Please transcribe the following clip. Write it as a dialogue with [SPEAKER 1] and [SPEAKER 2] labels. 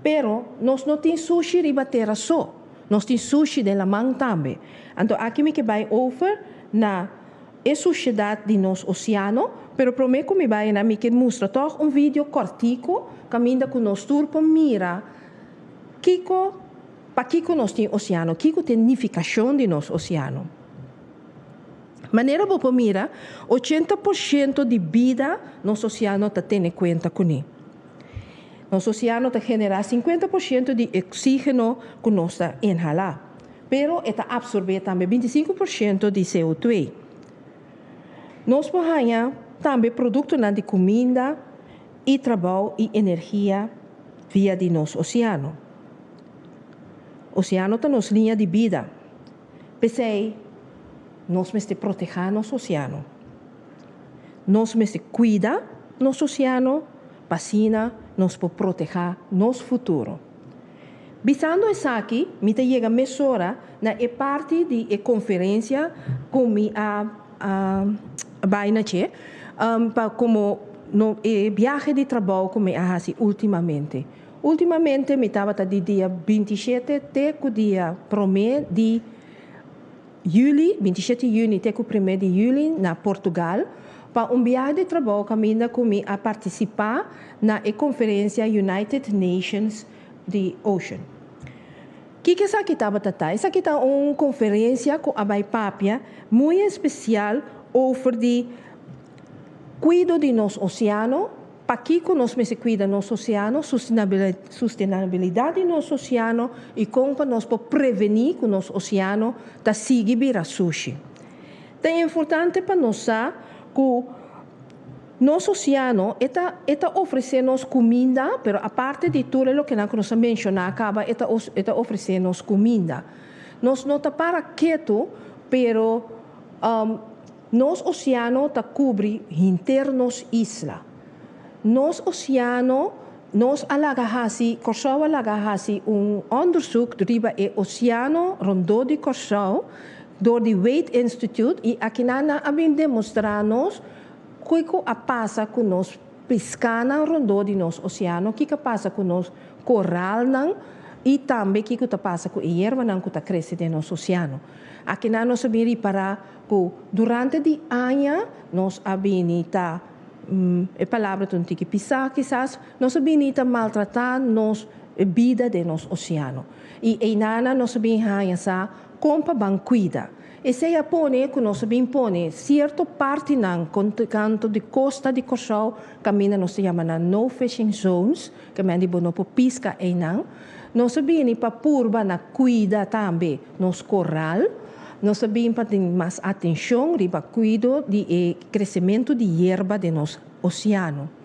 [SPEAKER 1] Pero nos no tin sushi riba tera so. Nos tin sushi den laman tambe. Anto aki mi ke bai over na e sushedat di nos oséano, pero promé ku mi bai na mi ke mustra toch un video kòrtiku kaminda ku nos tur por mira kiko pakiko nos tin oséano, kiko ta e nifikashon di nos oséano. Manera bo por mira, 80% di bida nos oséano ta tene kuenta kuné. Nos oséano ta generá 50% di oksígeno ku nos ta inhalá, pero e ta apsorbé tambe 25% di CO2. Nos por haña tambe produktonan di kuminda i trabou i energia via di nos oséano. Oséano ta nos liña di bida. P'esei, nos mester protehá nos oséano. Nos mester kuida nos oséano, pa asina nos por protehá nos futuro. Bisando esaki, mi ta yega mesora na e parti di e konferensia ku mi a bai na dje, pa komo no e biahe di trabou ku mi a hasi últimamente. Últimamente mi tabata di dia 27 te ku dia 1 di yüli, 27 di yüni te ku 1 di yüli na Portugal, pa un biahe di trabou kaminda ku mi a partisipá na e konferensia United Nations di Ocean. Kiko esaki tabata ta? Esaki ta un konferensia ku a bai papia muy espesial over di kuido di nos oséano, pakiko nos mester kuida nos oséano, sustenabilidat di nos oséano i kon pa nos por prevení ku nos oséano ta sigui bira sushi. Ta importante pa nos sa ku nos oséano e ta ofresé nos kuminda, pero aparte di tur loke nos a menshoná kaba, e ta ofresé nos kuminda. Nos no ta para ketu, pero nos oséano ta kubri henter nos isla. Nos oséano, nos a laga hasi, Kòrsou a laga hasi un onderzoek riba e oséano rondó di Kòrsou, dor di Waitt Institute, i aki nan a bin demostrá nos kiko a pasa ku nos piskánan rondó di nos oséano, kiko a pasa ku nos koralnan i tambe kiko ta pasa ku e yerbanan ku ta krese den nos oséano. Aki nan nos a bin ripará ku durante di aña nos a bini ta, e palabra ta un tiki pisá kisas, nos a bini ta maltratá nos bida den nos oséano. I einan nos a bin haña sa kon pa ban kuida. Esei a pone ku nos a bin pone sierto partinan kantu di kosta di Kòrsou, kaminda nos ta yama nan no fishing zones, ku men di bo no por piska einan. Nos a bini pa purba na kuida tambe nos koral. Nos a bin pa tin mas atenshon riba kuido di e kresementu di yerba den nos oséano.